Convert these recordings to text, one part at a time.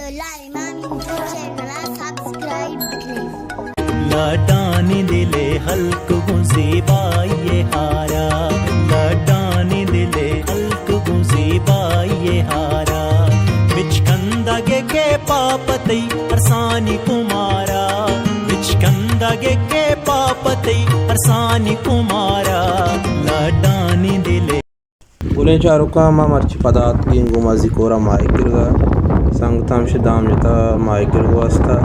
عبداللہ امام info channel ءَ سبسکرائب بکنیں۔ لاڈانی دل ءِ ہلک گوں زیبائی ءِ ہارا، لاڈانی دل ءِ ہلک گوں زیبائی ءِ ہارا۔ بچکندگ ءَ کئے پاپ تئی ارسانی کمارا، بچکندگ ءَ کئے پاپ تئی ارسانی کمارا، لاڈانی دل ءِ۔ گلیں چاروکاں، ما مرچی پدا اتکیں گوں مازی کورا ماہیگ گرگا۔ سنگتاں ہمشی دام جتا ماہیگ گرگ واسطہ۔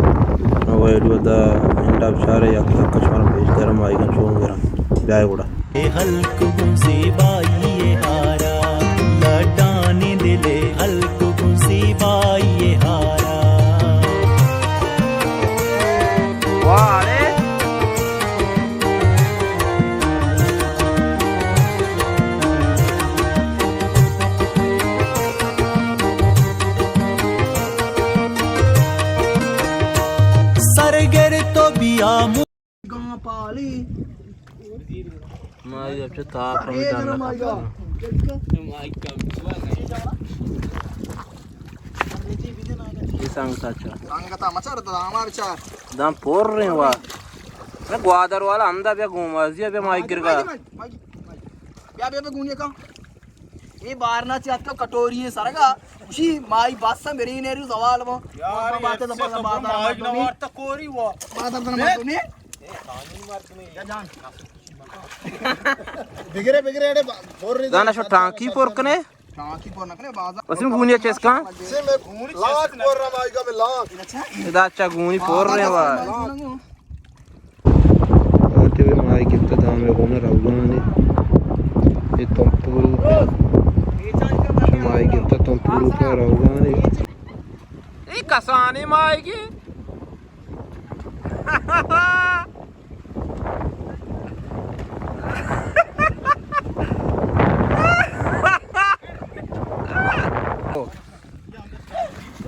ما ویڈیو دا اینڈ ءَ بچارے، یک تک شمارا پیش دارم ماہیگاں چون گراں۔ بیائے گڑا۔ اے ہلک گوں زیبائی ءِ ہارا، لاڈانی دل ءِ ہلک گوں زیبائی ءِ ہارا۔ واہ رے۔ سرگر تو بیا مو- گاں پالی۔ مائی اچھا تاپ ہمیں دان نہ کپا۔ یہ سنگت اچھا۔ سنگتا مچار تو ہمارا چار۔ دام پور رہے وا۔ میں گوادر والا ہمدا بیا گومازی بیا مائی گرگا۔ بیا، بیا، بیا، گونی کا۔ اے بارنا چہ اتکا کٹوری سرگا، گوشی مائی بس ہم برین ہے رو زوال وہ۔ یار، بات ایسے تو بازار مائی نوارتا کوری وہ۔ بازار دن مردمی۔ بگرے، بگرے، اڑے با-، بور رہی دانا شو ٹانکی پور کنے؟ ٹانکی پور نہ کنے، بازار۔ وسیم گونی چیز کا؟ سے میں لاکھ پور رہا مائی کا میں لاکھ۔ ادا اچھا گونی پور رہے وا۔ آتے ہوئے ماہی گپتا دام ءَ گونا روگانے۔ اے تمپ گروپ ءَ۔ ماہی گپتا تمپ گروپ ءَ روگانے۔ اے کسانے ماہیگی۔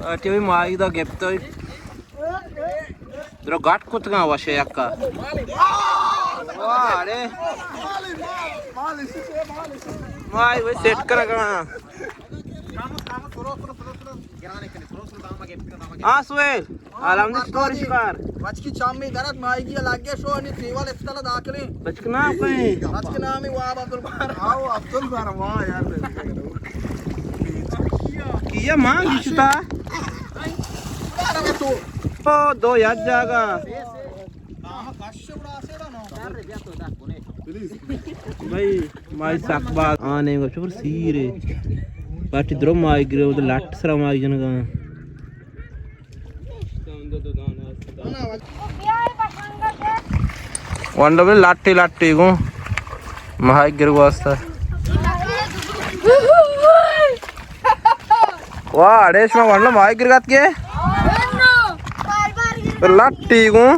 آتے ہوئے ماہی دا گپتا ہوئے۔ درو گاٹ کتگاں وشے یکا۔ واہ، اڑے۔ مائی وہی سیٹ کرگا۔ ہاں سہیل، الحمد شکر شکر۔ بچکی چامی درد ماہیگی لگے شو انی تیوال استلا داخلیں۔ بچک نام کہیں؟ بچک نام ہے واب عبدالبار۔ آؤ عبدالبار، واہ یار۔ کیا مانگی شتا؟ او دو یک جاگہ۔ بھائی، مائی سک باز آنے گو چور سیرے۔ پارٹی درو مائی گرے، او لٹ سرا مائی جنگا۔ ونڈو بلے لٹی لٹی گوں ماہی گر واسطہ۔ واہ، اڑے شما ونڈو ماہی گر گات کے؟ لٹی گوں۔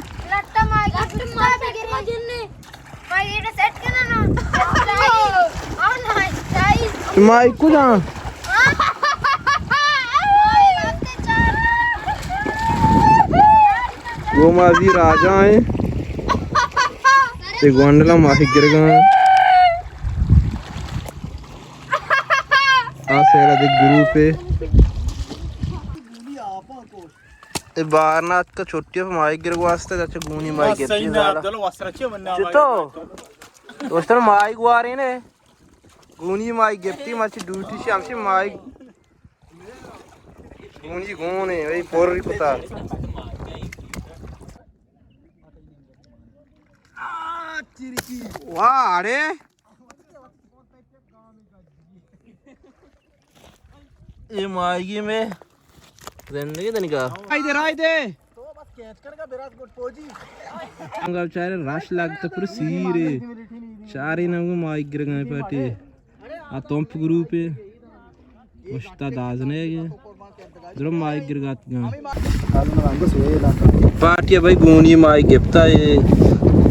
مائی کجا؟ گومازی راجا ہیں۔ یہ گونڈلا ماہی گرگا ہیں۔ آ سیرا دیکھ گروپ ہے۔ اے بارنا اتکا چھٹی پہ ماہی گرگ واسطہ، اچھا گونی ماہی گپتی زالا۔ چتو؟ دوستان ماہی گوارے نے۔ گونی ماہی گپتی، مرچی ڈیوٹی شی ہمشی ماہی۔ گونی گونے، وہی پوری کتا۔ واہ، اڑے۔ اے ماہیگی میں زندگی دنگا۔ رائی دے، رائی دے۔ انگا بچارے رش لگتا پر سیرے۔ چارے نمگو ماہی گرگا پاٹی۔ آ تمپ گروپ ہے۔ اشتا دازنے گے۔ درو ماہی گرگات گا۔ پارٹی بھائی گونی ماہی گپتا ہے۔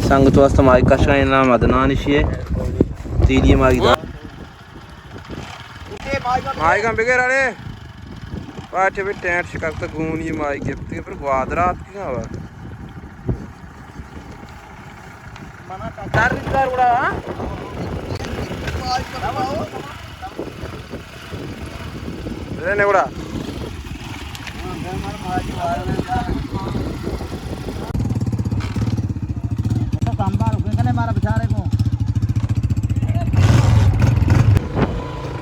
سنگت واسطہ ماہی کشا ہے، نام عدنان شی ہے۔ تیلی ماہی دا۔ ماہیگاں بگر اڑے۔ پاچے بھی ٹینٹ شکست گونی ماہی گپتی پر گوادرات کی ہوا۔ در کار اڑا، ہاں؟ رہنے اڑا۔ سنبھال، کنے مارا بچارے کو۔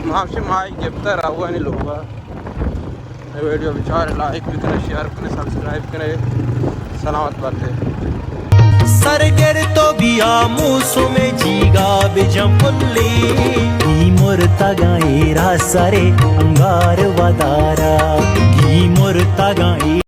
ما ہمشی مائی گپتا راہوانی لوگا۔ اے ویڈیو بچار، لائک بکنے، شیئر کنے، سبسکرائب کنے۔ سلامت باتے۔ سرگر تو بیا موسم جیگا بجن پلی، گی مرتگاں ایرا سرے انگار ودارا، گی مرتگاں